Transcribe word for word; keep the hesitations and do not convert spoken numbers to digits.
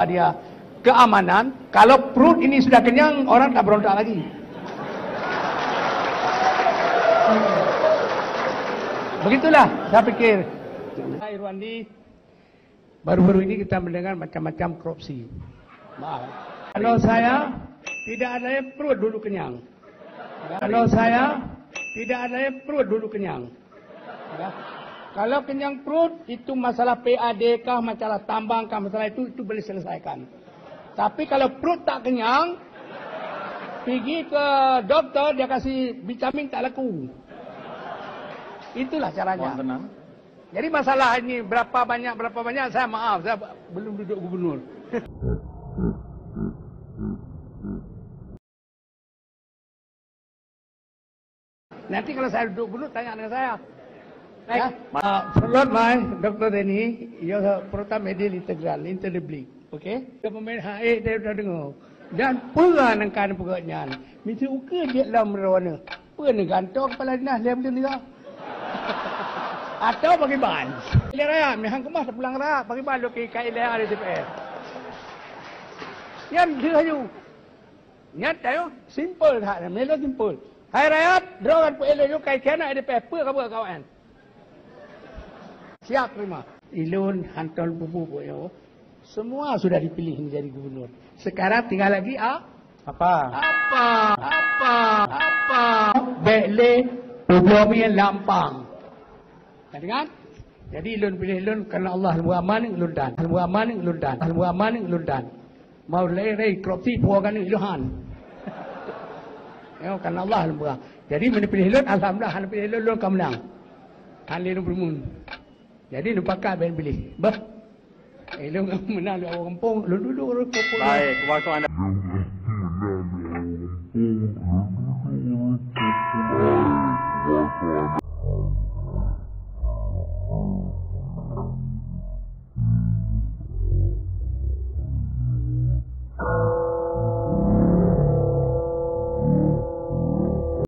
Dia keamanan, kalau perut ini sudah kenyang, orang tak berontak lagi. Begitulah saya pikir. Irwandi, baru-baru ini kita mendengar macam-macam korupsi. Maaf. Kalau saya, tidak ada yang perut dulu kenyang. Kalau saya, tidak ada yang perut dulu kenyang. Ya. Kalau kenyang perut, itu masalah P A D kah, masalah tambang kah, masalah itu, itu boleh selesaikan. Tapi kalau perut tak kenyang, pergi ke doktor, dia kasih vitamin tak laku. Itulah caranya. Mohon tenang. Jadi masalah ini berapa banyak, berapa banyak, saya maaf, saya belum duduk gubernur. Nanti kalau saya duduk gubernur, tanya dengan saya. Ya? Ah, Forlot mai, Doktor Denny, ya, program ideal integral, interdiblik. Okey? Dia pemain H A dia dah dengar. Dan peue nangkan peugot nyan. Misi ukeue jeuet lom roh nyoe. Peue neugantoe kepala dinas lé Abdul Nizam? Atau pakriban? Ilée raya, meuhang keumah teupulang raya, pakriban lôn keu ikat ilée raya di D P R. Nyan deuh aju. Nyan tayo, simpel that, meulo simpel. Hai rakyat, droe ngon peuet laju kai khianat di D P R, peue kabuat kawan? Siap terima. Ilôn hantom pupuk nyoe. Semua sudah dipilih menjadi gubernur. Sekarang tinggal lagi a-, Apa? Apa? Apa? Apa? Bèk lé peubloe mie lampang. Ka deungoe? Jadi lôn piléh lôn karena Allah lôn beuaman lôn dan. Lôn beuaman lôn dan. Lôn beuaman lôn dan. Mau lé-lé korupsi puwoe ganeuk lôn han. Ya, karena Allah lôn beuaman. Jadi meunyoe piléh lôn, alhamdulillah, hana piléh lôn, lôn ka meunang. Han lé lôn peureumeun. Jadi neupakat bèk piléh. Bah. Eh, lôn meunang lôn awak gampông, lôn dudoe ureueng gampông. Baik, waktu anda.